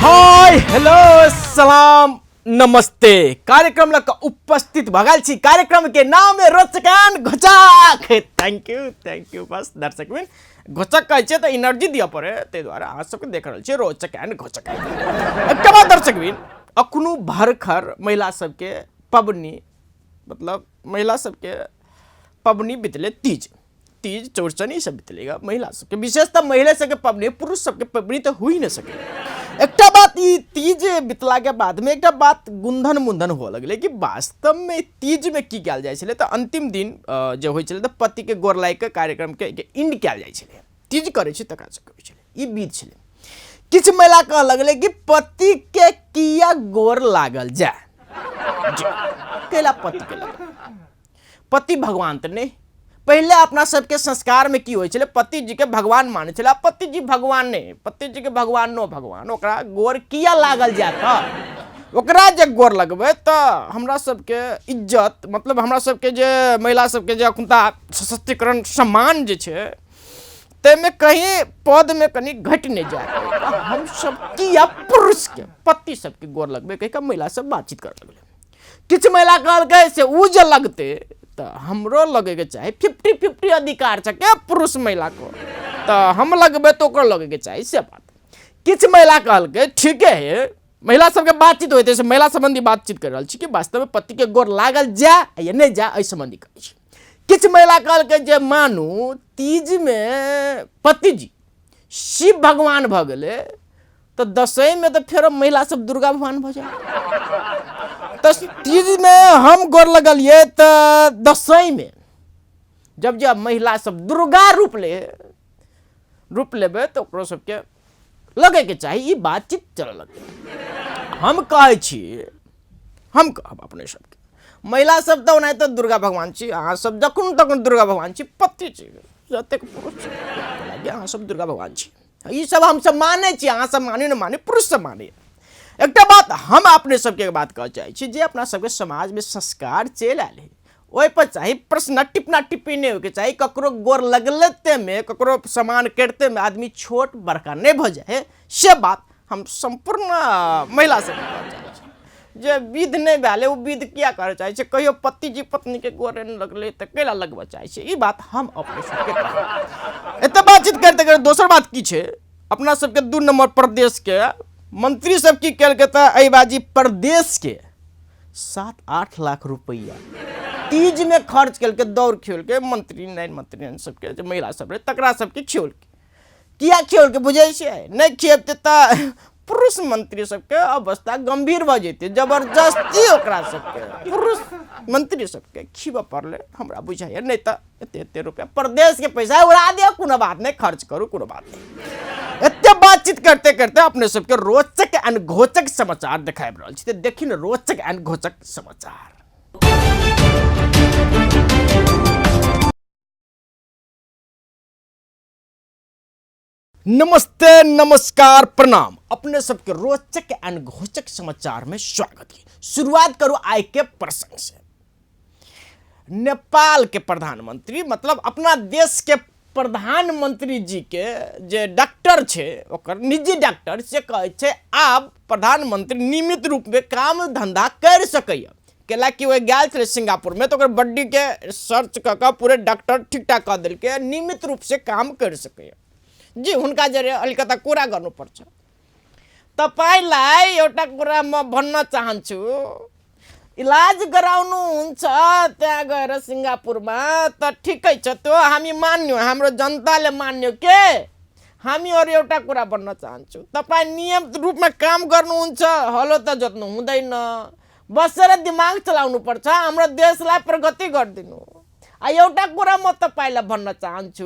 Hi hello सलाम नमस्ते। कार्यक्रम लग उपस्थित भगल छी। कार्यक्रम के नाम है Rochak and Ghochak. Thank you thank you. बस दर्शक में घोचक कहै छियै तऽ एनर्जी दिअ पड़े, ताहि दुआरे अहाँ सबके देख रहल छियै रोचक एंड घोचक। एकटा बात दर्शक बिन, अखनो भरखर महिला सबके पबनी, मतलब महिला सबके पबनी बितले तीज, तीज चौरचन ई सब बितलेगा महिला सबके, विशेषतः महिला सबके पबनी, पुरुष सबके पबनी तऽ हो ही नहि सके। एकटा बात ई तीज बितलाके बादमे एकटा बात गुंधन मुंधन हुअ लगलै कि वास्तवमे तीजमे की कयल जाइ छलै, तऽ अंतिम दिन जे होइ छलै तऽ पतिके गोर लागि कऽ कार्यक्रमके एंड कयल जाइ छलै। तीज करै छै तकरा सबके होइ छलै, ई विध छलै। किछु महिला कहऽ लगलै कि पतिके किया गोर लागल जाय, कैला पतिके लगल, पति भगवान तऽ नहि। पहिले अपना सबके संस्कारमे की होइ छलै, पति जीके भगवान मानै छलै, आ पति जी भगवान नहि, पति जीके भगवान नो भगवान, ओकरा गोर किया लागल जाय, तऽ ओकरा जे गोर लगबै तऽ हमरा सबके इज्जत, मतलब हमरा सबके जे महिला सबके जे अखुनता सशक्तिकरण सम्मान जे छै ताहिमे कहीं पदमे कनि घटि नहि जाय, तऽ हमसब किया पुरुषके पति सबके गोर लगबै कहि कऽ महिला सब बातचीत करऽ लगलै। किछु महिला कहलकै से ओ जे लगतै तऽ हमरो लगैके चाही, 50-50 अधिकार छै के पुरुष महिलाके, तऽ हम लगबै तऽ ओकरो लगैके चाही, से बात। किछु महिला कहलकै ठीके है, महिला सबके बातचीत होइत छै, महिला सम्बन्धी बातचीत करि रहल छी कि वास्तवमे पतिके गोर लागल जाय या नहि जाय, एहि सम्बन्धी कहै छी। किछु महिला कहलकै जे मानू तीजमे पतिजी शिव भगवान भऽ गेलै तऽ दशैंमे तऽ फेरो महिला सब दुर्गा भगवान भऽ जाय, तऽ तीजमे हम गोर लगलियै तऽ दशैंमे जब जब महिला सब दुर्गा रूप ले रूप लेबै तऽ ओकरो सबके लगैके चाही, ई बातचीत चलऽ लगतै। हम कहै छी, हम कहब अपने सबके महिला सब तऽ ओनाहिते दुर्गा भगवान छी, अहाँ सब जखन तखन दुर्गा भगवान छी, पति छी जतेक पुरुष छी अहाँ सब दुर्गा भगवान छी, ई सब हमसब मानै छी, अहाँ सब मानी न मानी, पुरुष सब मानैए। एकटा बात हम अपने सबके बात कहऽ चाहै छी जे अपना सबके समाजमे संस्कार चलि आयल है ओहिपर चाही प्रश्न टिपना टिप्पणी नहि होइके चाही, ककरो गोर लगलेतेमे ककरो सामान करितेमे आदमी छोट बड़का नहि भऽ जाइ है, से बात हम सम्पूर्ण महिला सबके कहऽ चाहै छी। जे विध नहि भेलै ओ विध किया करऽ चाहै छै, कहियो पति जी पत्नीके गोरे नहि लगलै तऽ कैला लगबऽ चाहै छै, ई बात हम अपने सबके कहब। एते बातचीत करिते करिते दोसर बात की छै, अपना सबके 2 नंबर प्रदेशके मंत्री सब की केलकै तऽ एहि बाजी प्रदेशके 7-8 लाख रुपैआ तीजमे खर्च केलकै, दौड़ खेलकै मंत्री नाइन मंत्री सबके जे महिला सब रहै तकरा सबके खियौलकै। किया खियौलकै बुझै छियै, नहि खियबतै तऽ पुरुष मंत्री सबके अवस्था गंभीर भऽ जेतै, जबरदस्ती ओकरा सबके पुरुष मंत्री सबके खिबऽ पड़लै हमरा बुझाइए, नहि तऽ एते एते रुपया प्रदेशके पैसा उड़ा दिअ, कोनो बात नहि, खर्च करू कोनो बात नहि। एते बातचीत करते करते अपने सबके रोचक एंड घोचक समाचार देखाबि रहल छी, तऽ देखी ने रोचक एंड घोचक समाचार। नमस्ते नमस्कार प्रणाम, अपने सबके रोचक एंड घोचक समाचार में स्वागत है। शुरुआत करू आइ के प्रसंग से। नेपाल के प्रधानमंत्री, मतलब अपना देश के प्रधानमंत्री जी के जे डॉक्टर छै ओकर निजी डॉक्टर से कहै छै आब प्रधानमंत्री नियमित रूप में काम धंधा कर सकैए, कैला कि ओ गेल छलै सिंगापुरमे तऽ ओकर बॉडीके सर्च कऽ कऽ पूरे डॉक्टर ठीक ठाक कऽ देलकै, नियमित रूपसँ काम करि सकैए जी। हुनका जरे अलिकता कुरा गर्नुपर्छ। तपाईँलाई एउटा कुरा म भन्न चाहन्छु, इलाज गराउनुहुन्छ त्यहाँ गएर सिङ्गापुरमा त ठिकै छ, त्यो हामी मान्यौँ, हाम्रो जनताले मान्यो के। हामी अरू एउटा कुरा भन्न चाहन्छु, तपाईँ नियमित रूपमा काम गर्नुहुन्छ, हलो त जोत्नु हुँदैन, बसेर दिमाग चलाउनुपर्छ, हाम्रो देशलाई प्रगति गरिदिनु। आ एउटा कुरा म तपाईँलाई भन्न चाहन्छु,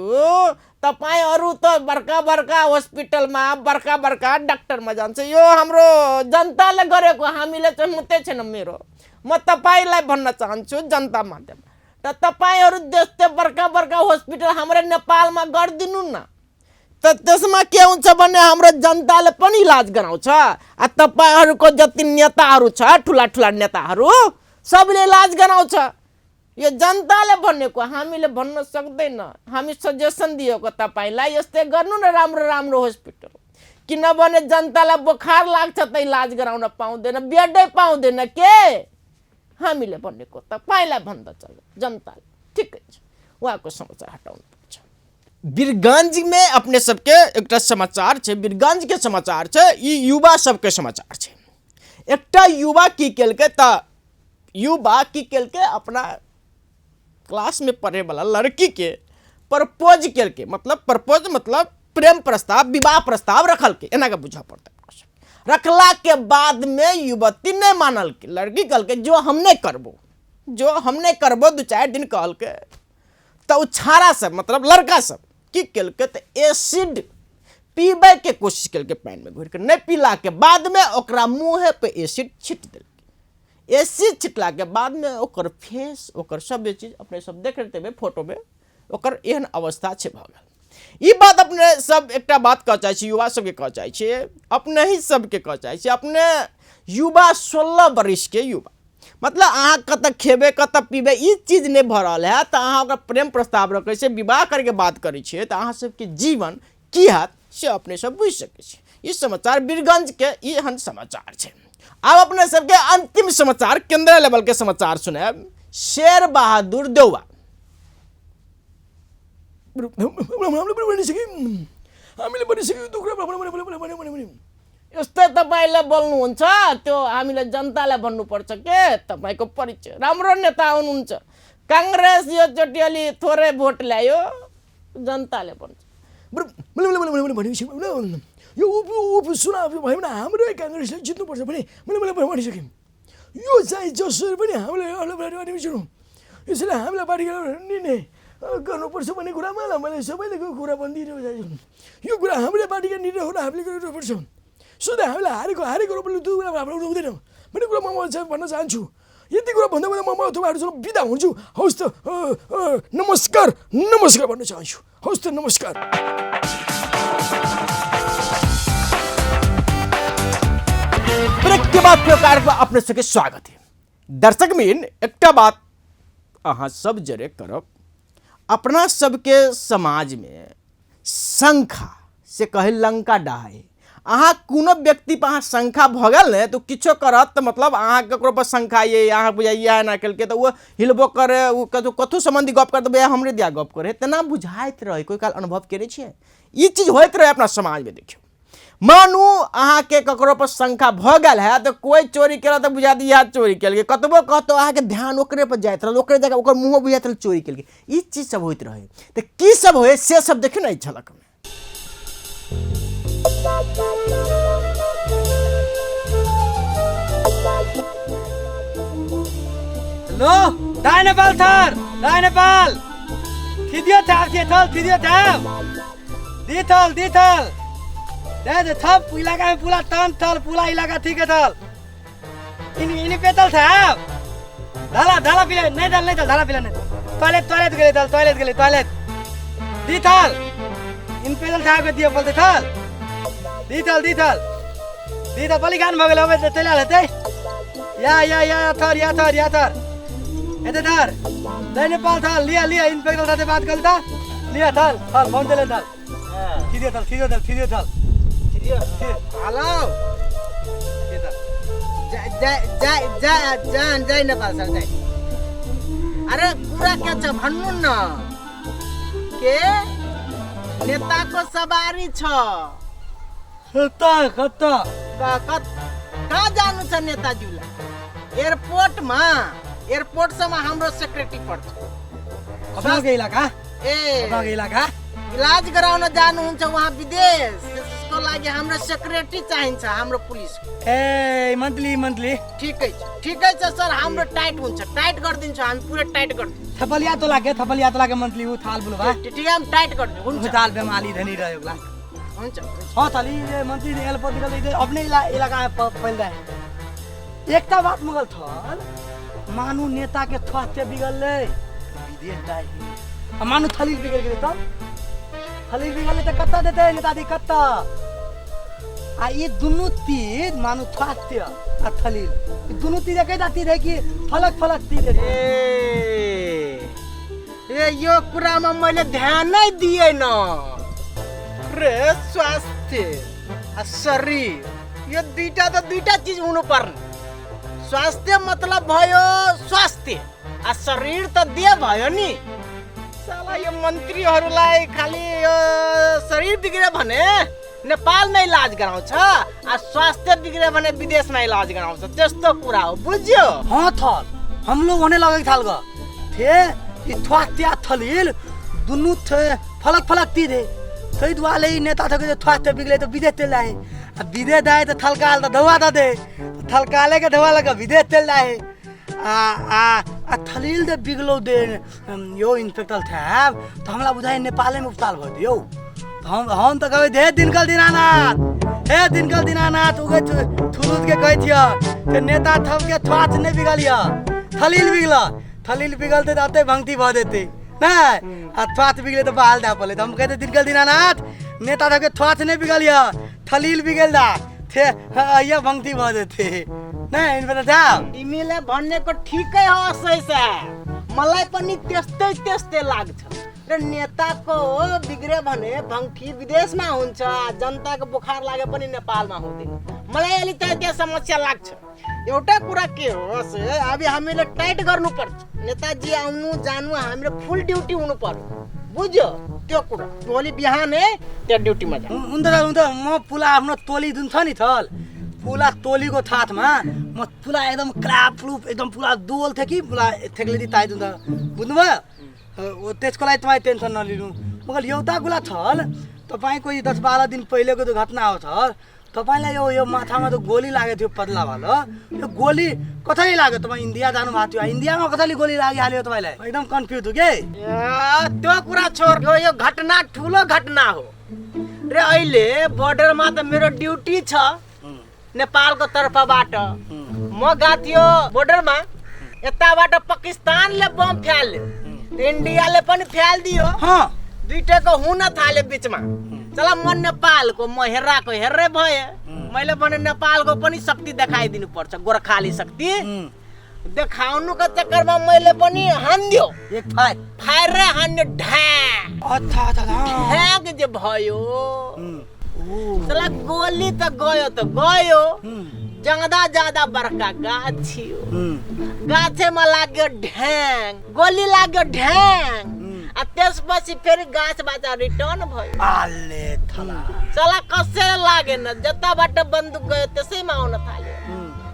तपाईँ अरू त बर्का बर्का हस्पिटलमा बर्का बर्का डाक्टरमा जान्छ, यो हाम्रो जनताले गरेको, हामीले चाहिँ मुद्दै छैन मेरो। म तपाईँलाई भन्न चाहन्छु जनता माध्यम त तपाईँहरू देश त्यो बर्का बर्का हस्पिटल हाम्रो नेपालमा गरिदिनु न, त त्यसमा के हुन्छ भने हाम्रो जनताले पनि इलाज गराउँछ। आ तपाईँहरूको जति नेताहरू छ, ठुला ठुला नेताहरू सबले इलाज गराउँछ। यो जनताले भनेको हामीले भन्न सक्दैन, हामी सजेसन दिएको तपाईँलाई यस्तै गर्नु न राम्रो राम्रो हस्पिटल। किनभने जनतालाई बोखार लाग्छ त इलाज गराउन पाउँदैन, बेडै पाउँदैन के? हामीले भनेको तपाईँलाई भन्दछ जनताले। ठिकै छ, उहाँको समाचार हटाउनु पर्छ। वीरगंज में अपने सबके एकटा समाचार छै, वीरगंज के समाचार छै, ई युवा सबके समाचार छै। एकटा युवा की केलकै त युवा की केलकै अपना क्लास में पढ़े वाला लड़की के प्रपोज केलकै, मतलब प्रपोज मतलब प्रेम प्रस्ताव, विवाह प्रस्ताव रखलकै, एना के बुझऽ पड़तै। रखला के बाद में युवती नहीं मानलकै, लड़की कहलकै जो हम नहीं करबो, जो हम नहीं करबो, 2-4 दिन कहलकै त उ छाड़ा सब मतलब लड़का सब की केलकै त एसिड पीबै के कोशिश केलकै, पानि में घोरि के नहीं पीला के बाद में ओकरा मुँहे पे एसिड छिट देलकै। एसिड छिटला के बाद में ओकर फेस ओकर सब चीज अपने सब देख रहे हेबै फोटो में, ओकर एहन अवस्था छै भऽ गेल। ई बात अपने सब एकटा बात कहऽ चाहै छी, युवा सबके कहऽ चाहै छी, अपने ही सबके कहऽ चाहै छी, अपने युवा 16 बरिस के युवा, मतलब अहाँ कतऽ खेबै कतऽ पीबै ई चीज नहि भऽ रहल है तऽ अहाँ ओकरा प्रेम प्रस्ताव रखै छियै, विवाह करैके बात करै छियै तऽ अहाँ सबके जीवन की हैत से अपने सब बुझि सकै छी। ई समाचार वीरगंज के ई एहन समाचार छै। आब अपने सबके अंतिम समाचार केंद्रीय लेवल के समाचार सुनायब। शेर बहादुर देउवा यस्तै तपाईँलाई बोल्नुहुन्छ त्यो हामीलाई जनतालाई भन्नुपर्छ के तपाईँको परिचय। राम्रो नेता हुनुहुन्छ, काङ्ग्रेस यो चोटि अलि थोरै भोट ल्यायो, जनताले भन्छ। यो उपचुनाव भयो भने हाम्रै काङ्ग्रेसले जित्नुपर्छ भने मैले भनिसकेँ। यो चाहिँ जसरी पनि हामीलाई यसैले हामीलाई पार्टी निर्णय गर्नुपर्छ भन्ने कुरामा मैले सबैले कुरा भनिदिनु। यो कुरा हाम्रै पार्टीका निर्णय हो र हामीले गर्नुपर्छ। सधैँ हामीलाई हारेको हारेको रूपले त्यो कुरा हाम्रो हुँदैन भन्ने कुरा म चाहिँ भन्न चाहन्छु। यति कुरा भन्दा भन्दा म तपाईँहरूसँग बिदा हुन्छु। हवस् त नमस्कार, नमस्कार भन्न चाहन्छु। हवस् त नमस्कार। ब्रेक के बाद कार्यक्रम अपने सबके स्वागत है। दर्शक मीन एकटा बात अहाँ सब जरे करब, अपना सबके समाज में शंखा से कहे लंका डाहे, अहाँ कोनो व्यक्ति पर अहाँ शंखा भऽ गेल ने तो किछो करत तऽ मतलब अहाँ ककरो पर शंखा ये अहाँ बुझाइए एना केलकै तऽ ओ हिलबो करे, ओ कतहु कथो सम्बन्धी गप करत तऽ हमरे दिया गप करे, तेना बुझाइत रहै। कोइ काल अनुभव केने छियै ई चीज होइत रहै अपना समाजमे। देखियौ मानू अहाँके ककरो पर शंका भऽ गेल है तऽ कोइ चोरी केलक तऽ बुझा दी इएह चोरी केलकै, कतबो कहतौ अहाँके ध्यान ओकरे पर जाइत रहल, ओकरे जगह ओकर मुँहो बुझाइत रहल चोरी केलकै। ई चीज सब होइत रहै तऽ की सब होइ से सब देखियौ ने एहि झलकमे। हेलो दाइ नेपाल थर, दाइ नेपाल थिदियो थाप थिए थल थिदियो थाप दिथल दिथल दे दे थप इलाका में पूरा तन थल पूरा इलाका ठीक है थल इन इन पेतल थाप धाला धाला पिले नहीं दल नहीं दल धाला पिले नहीं टॉयलेट टॉयलेट गले थल टॉयलेट गले टॉयलेट दिथल इन पेतल थाप के दियो बोलते थल दिथल दिथल दिथल बलि गान भगले अब चले आले या या या थर या थर या थर एते थर दाइ नेपाल थल लिया लिया इन पेतल साथे बात करता लिया थल थल फोन देले थल थिदियो थल थिदियो थल थिदियो थल हेलो जय जय जय जय जय नेपाल सर जय। अरे कुरा के छ भन्नु न, के नेताको सवारी छ कता कता कहाँ जानु छ नेताज्यूलाई? एयरपोर्टमा, एयरपोर्टसम्म हाम्रो सेक्रेटरी पर्छ। अपनाको इलाका? ए अपनाको इलाका इलाज गराउन जानुहुन्छ उहाँ विदेश, त्यसको लागि हाम्रो सेक्रेटरी चाहिन्छ, हाम्रो पुलिस। ए मन्थली मन्थली ठिकै छ, ठिकै छ सर, हाम्रो टाइट हुन्छ, टाइट गरिदिन्छ हामी, पुरै टाइट गरिदिन्छ। थपलिया तो लाग्यो, थपलिया तो लाग्यो मन्थली उ थाल बोलो भा। ठिकै, हम टाइट गरिदिन्छ। हुन्छ। उ थाल बेमाली धनी रह्यो होला। हुन्छ, हुन्छ। हाँ, थाली ये मन्थली एल पत्रिका ले अपने इलाका में फैलदा है। एकटा बात मगल थल मानु नेता के स्वास्थ्य बिगड़ले विदेश जाए, आ मानु थली बिगड़ गेलै तब थली बिगड़ले त कत्ता देतै नेताजी कत्ता। आ ये दुनू तीर मानु स्वास्थ्य आ थली दुनू तीर एकेटा तीर है कि फलक फलक तीर है? ए यो कुरामा मैले ध्यानै दिएन रे। स्वास्थ्य आ शरीर यो दुईटा त दुईटा चिज हुनुपर्ने। स्वास्थ्य मतलब भयो स्वास्थ्य आ शरीर त देह भयो नि। साला यो मन्त्रीहरूलाई खालि यो शरीर बिग्रियो भने नेपालमा इलाज गराउँछ आ स्वास्थ्य बिग्रियो भने विदेशमा इलाज गराउँछ, त्यस्तो कुरा हो, बुझ्यो? हाँ थल हमलो भने लगेको थाल ग थे ई थ्वा त्या थलिल दुनु थे फलक फलक ती थे तै दुआले ई नेता थके जे थ्वा बिग्ले त विदेश तेल आए आ विदेश दाए त थलकाल त धुवा the they थलकाले के धुवा लगा विदेश तेल आए आ आ आ थलिल दे बिग्लो दे यो इन्फेक्टल था त हमला बुझाइ नेपाले में उपताल भयो दियो। हम त कहै हे दिनकल दीनानाथ, हे दिनकल दीनानाथ उगे थुलुत के कहै थियो ते नेता थप के थ्वाच नै बिगलिय थलिल बिगल थलिल बिगलते त अतै भङ्ति भ देते नै आ थ्वाच बिगले त बहाल दा पले। त हम कहते दिनकल दीनानाथ नेता थप के थ्वाच नै बिगलिय थलिल बिगल दा थे अय्या भङ्ति भ देते नै इन्फेक्टर साहब। तिमीले भन्नेको ठिकै हो असै साहब, मलाई पनि त्यस्तै त्यस्तै लाग्छ। र नेताको बिग्रियो भने भङ्ठी विदेशमा हुन्छ, जनताको बुखार लागे पनि नेपालमा हुँदैन। मलाई अलि त्यहाँ समस्या लाग्छ। एउटा कुरा के हो से अब हामीले टाइट गर्नुपर्छ, नेताजी आउनु जानु हामीले फुल ड्युटी हुनु पर्यो, बुझ्यो? त्यो कुरा भोलि बिहानै त्यहाँ ड्युटीमा जानु। हुन्छ हुन्छ, म पुला आफ्नो टोली जुन छ नि थल पुला टोलीको थाथमा म पुला एकदम क्राप एकदम पुला दोल थियो कि पुला थेक्ले ताइदिनु त, बुझ्नुभयो? त्यसको लागि तपाईँ टेन्सन नलिनु। मगर एउटा कुरा छल तपाईँको यो 10-12 दिन पहिलेको जो घटना हो छल तपाईँलाई यो यो माथामा जो गोली लागेको थियो पत्ला वाला, यो गोली कसरी लाग्यो? तपाईँ इन्डिया जानुभएको थियो, इन्डियामा कसरी गोली लागिहाल्यो तपाईँलाई? एकदम कन्फ्युज हो के? त्यो कुरा छोड, यो घटना ठुलो घटना हो रे। अहिले बोर्डरमा त मेरो ड्युटी छ नेपालको तर्फबाट, म गएको थियो बोर्डरमा, यताबाट पाकिस्तानले बम फ्याल्यो, इन्डियाले पनि फ्यालिदियो, दुइटाको हुन थाल्यो बिचमा। चला म नेपालको म हेराको हेर्रै भएँ, मैले भने नेपालको पनि शक्ति देखाइदिनु पर्छ, गोर्खाली शक्ति देखाउनुको चक्करमा मैले पनि हानिदियो, एक फायर फायरै हान्यो, ढ्याक ढ्याक जे भयो। चला गोली त गयो त गयो, जाँदा जाँदा बर्खा गाछियो, गाछेमा लाग्यो ढ्याङ, गोली लाग्यो ढ्याङ, आ त्यसपछि फेरि गाछबाट रिटर्न भयो। आले थला चला कसै लागेन, जताबाट बन्दुक गयो त्यसैमा आउन थाल्यो।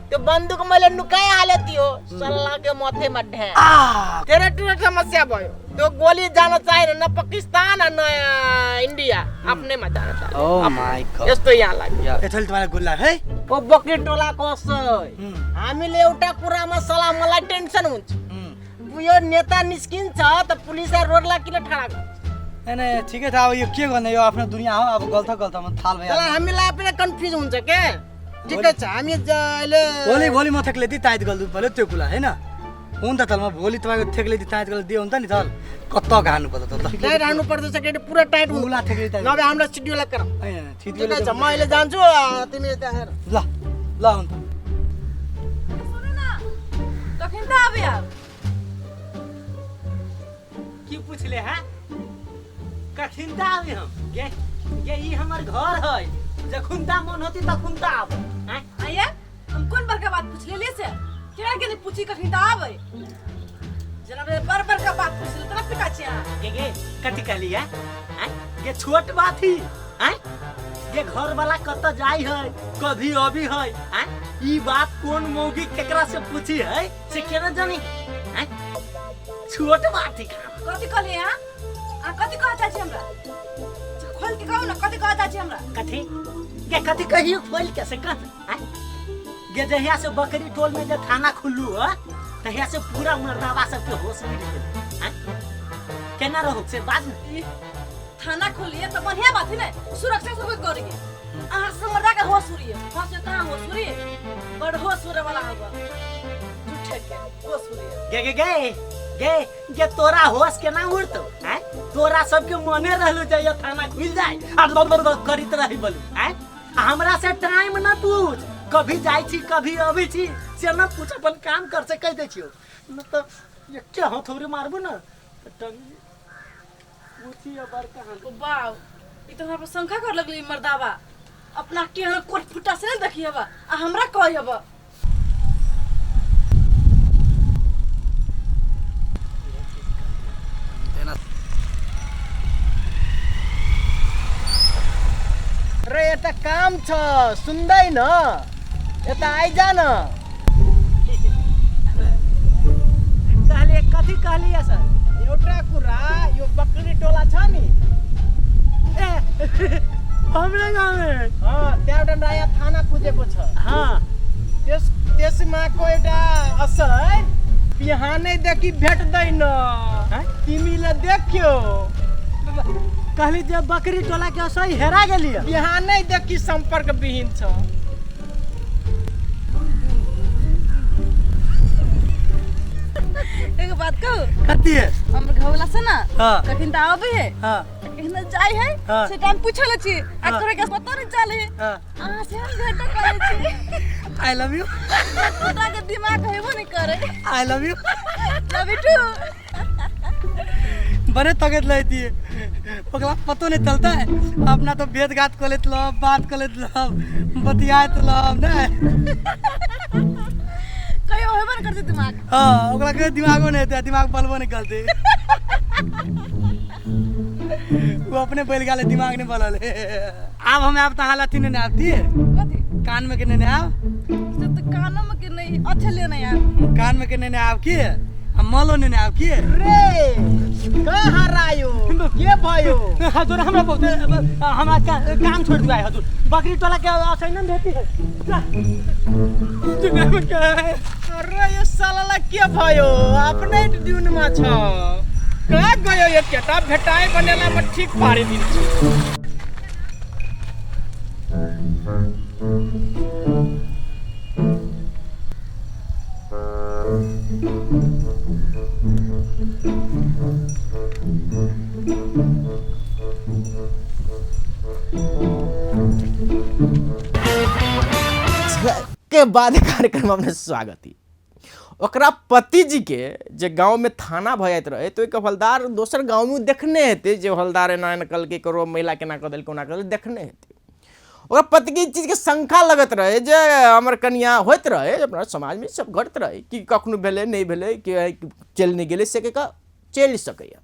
त्यो बन्दुक मैले नुकाइहालेँ थियो, सल्लाग्यो मथेमा ढ्याङ। धेरै ठुलो समस्या भयो, त्यो गोली जान चाहेन न पाकिस्तान न इन्डिया, आफ्नैमा जान चाह्यो। ओ my God, यस्तो यहाँ लाग्यो। यसरी तपाईँलाई गोली लाग्यो है? ओ बकरी टोला कसै हामीले एउटा कुरामा सल्लाह मलाई टेन्सन हुन्छ, यो नेता निस्किन्छ त पुलिसलाई रोडलाई किन ठडा गर्छ? नै नै ठिकै छ, अब यो के गर्ने, यो आफ्नो दुनियाँ हो, अब गल्त गल्तमा थाल भयो, हामीलाई आफैलाई कन्फ्युज हुन्छ के। ठिकै छ, हामी अहिले भोलि भोलि म थेक्ले दिएँ ताइत गर्नु पऱ्यो त्यो कुरा होइन? हुन्छ त, म भोलि तपाईँको थेक्ले दिएँ ताइत गरेर दियो हुन्छ नि थल, कत्त घानु पर्छ त, टाइट हान्नु पर्छ सेक्रेटरी, पुरा टाइट हुनु थेक्ले ताइत, नभए हामीलाई सिडियोलाई गरौँ। होइन ठिकै छ, म अहिले जान्छु, तिमी त्यहाँ हेर। ल ल हुन्छ। सुन्नु न, कखन त आबे आब? की पूछले है कखन त आबे हम? गे गे ई हमर घर है, जखुनता मन होती तखुनता आबो। आया हम कोन बड़का बात पूछ लेले से केना के पूछी कखन त आबे? जना बड़ बड़का बात पूछ ले तना पिका छी अहाँ। गे गे कथि कहली है? गे छोट बात ही हैं, गे घर वाला कत जाई है कभी अभी है हैं, ई बात कोन मौगी केकरा से पूछी है से केना जानी हैं? छोट बात ही काम। कथि कहली अहाँ? अहाँ कथि कह चाहै छी हमरा? खोल के कहू न, कथि कह चाहै छी हमरा? कथि गे कथि कहियो खोल के से कह हैं? गे जहिया से बकरी टोल में जे थाना खुल्लू है तहिया से पूरा मर्दावा सबके होश उड़ि गेल हैं, केना रहू से बाज न। थाना खोलिए तो बढ़िया बात है ने, सुरक्षा सब करिए, अहाँ से मर्दा के होश उड़िए, होश कहाँ होश उड़िए, बड़ होश उड़े वाला होगा झूठे के होश उड़िए। गे गे गे गे गे तोरा होश केना उड़तो हैं? तोरा सबके मने रहलो जाइए थाना खुल जाए आ करित रही बोलू हैं? हमरा से टाइम न पूछ, कभी जाइ छी कभी अबै छी से न पूछ, अपन काम कर से कहि दै छियौ, न त एके हथौड़ी मारबू न टंगी ऊँची आ बड़का हाथ। ओ बाप, ई त हमरा पर शंका कर लगली मर्दावा। अपना केहन कोट फुटा से नहीं देखी हबा आ हमरा कही हबा। रे यता काम छ सुन्दैन, यता आइज न। कहलिए कथी कहलिए सर? एउटा कुरा, यो बकरी टोला छ नि ए हमरे गाउँमे, त्यहाँ एउटा नयाँ थाना खुजेको छ। त्यसमाको एउटा असर बिहानैदेखि भेट्दैन, तिमीले देख्यो। कहली जे बकरी टोला के असै हेरा गेलिए, बिहानैदेखि सम्पर्क विहीन छ। एगो बात कहू? कथी है? हमर घरवाला से ना कखन त आबे है, कखन जाय है, से टाइम पूछल छी आ करे के पता नहीं चले है। अहाँ से हम भेंट करे छी। I love you. तोरा के दिमाग हेबो नहीं करे। I love you. Love you too. बड़े तगत लेती है, ओकरा पतो नहीं चलता है। अपना तो भेद घात कर लेत लब, बात कर लेत लब, बतियात लब नहीं कहियो हेबो नहीं करते दिमाग। हाँ, ओकरा के दिमागो नहीं होता, दिमाग बलबो नहीं करते। वो अपने बैल गाले दिमाग नहीं बलल। अब हमें आप तहाँ लाती नहीं आती है कथी कान में के नहीं आव तो कानों में के नहीं अच्छे लेना यार कान में के नहीं आव की हम मलो नहीं आव की रे कहाँ हरायो के भयो हजुर हमरा बहुत हमरा काम छोड़ दिया हजुर बकरी टोला के असै न भेटी है। अरे यो सालालाई के भयो आफ्नै दिनमा छ कहाँ गयो यो केटा भेटाए बनेला म ठीक पारिदिन्छु। के बाद कार्यक्रम अपने स्वागत ही ओकरा पति जी के जे गांव में थाना भऽ जाइत रहे तो एक हवलदार दोसर गांव में देखने हेतै जे हवलदार एना एना कल के करो महिला केना कऽ देलकै ओना कऽ देलकै देखने हेतै। ओकरा पति के चीज़के शंका लगत रहे जे हमर कनिया होइत रहे अपना समाजमे सब घटैत रहे कि कखनो भेलै नहि भेलै कि चलि नहि गेलै से के चलि सकैए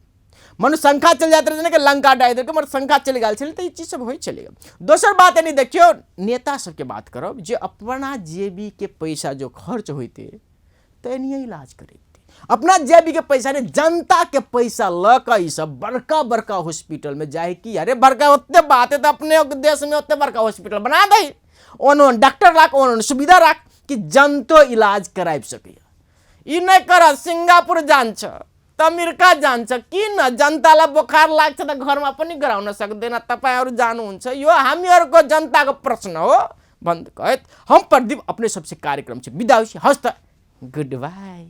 मनु शंका चलि जाइत रहै जेना लंका डाहि देलकै मगर शंका चलि गेल छलै तऽ ई चीज सब होइ छलै। दोसर बात यानी देखियौ नेता सबके बात करब जे अपना जेबीके पैसा जो खर्च होइतै तऽ एनाहिए इलाज करैतै अपना जेबीके पैसा नहि जनताके पैसा लऽ कऽ ई सब बड़का बड़का हॉस्पिटलमे जाइ कि अरे बड़का ओते बात है तऽ अपने देशमे ओते बड़का हॉस्पिटल बना दै ओहन ओहन डॉक्टर राख ओहन ओहन सुविधा राख कि जनतो इलाज कराबि सकैए। ई नहि करत सिंगापुर जान्छ त अमेरिका जान्छ किन जनतालाई बोखार लाग्छ त घरमा पनि गराउन सक्दैन तपाईँहरू जानुहुन्छ यो हामीहरूको जनताको प्रश्न हो भन्दै कहैत हम प्रदीप अपने सबसे कार्यक्रम से बिदा होइ। हस् त गुड बाई।